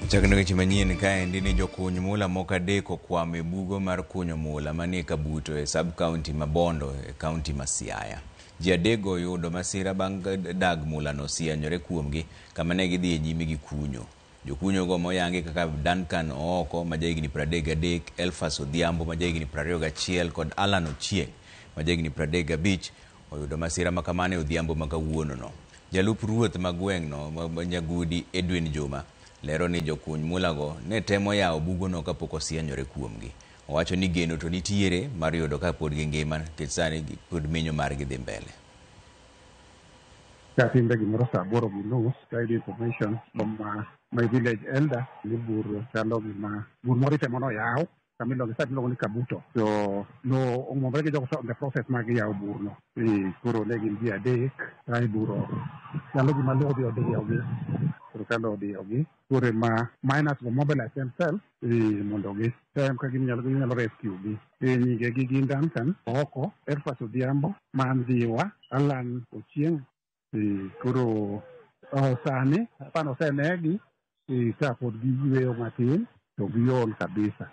Chakne weche manyien kaendi ni jokuny mula moko 3 okwamo e bugo mar kunyo mula manie Kabuto e sub county ma Bondo e county ma Siaya. Ji 3 go oyudo masira bang' dag mulano sianyore kuomgi kama ne gidhi e nyime gi kunyo. Jokunyo go moyangi kaka Duncan Ooko ma jahigni 33, Elfas Odhiambo ma jahigni 21 kod Alan Ochieng ma jahigni 35 oyudo masira ma kamano e odhiambo ma kawuono no. Jalup ruoth ma gweng'no ma Nyagudi Edwin Juma lero ni jokuny mulago ne temo yawo bugono kapok osianyore kuomgi. Owacho ni geno to nitiere mar yudo ka pod gingima nikech sani pod menyo margi dhi mbele. Katimbe gimoro saa 8:30 tayudo information from my village elder ni bur chalo gima bur moro itemo noyaw kama iluongo site miluongo ni Kabuto. To no omwomre gi jogo on the process mag yawo burno. Koro ne gin ji 3 kae buro chalo gima lowo odhi odiyogi. Koro ka lowo odiyogi koro ema miners go mobilize themselves mondo gitem ka ginyalo rescue gi. Nyinge gi gin Duncan Ooko, Elfas Odhiambo, Mandhiwa, Alan Ochieng. Koro sani apani osenegi ka pod giyweyo matin to giol kabisa.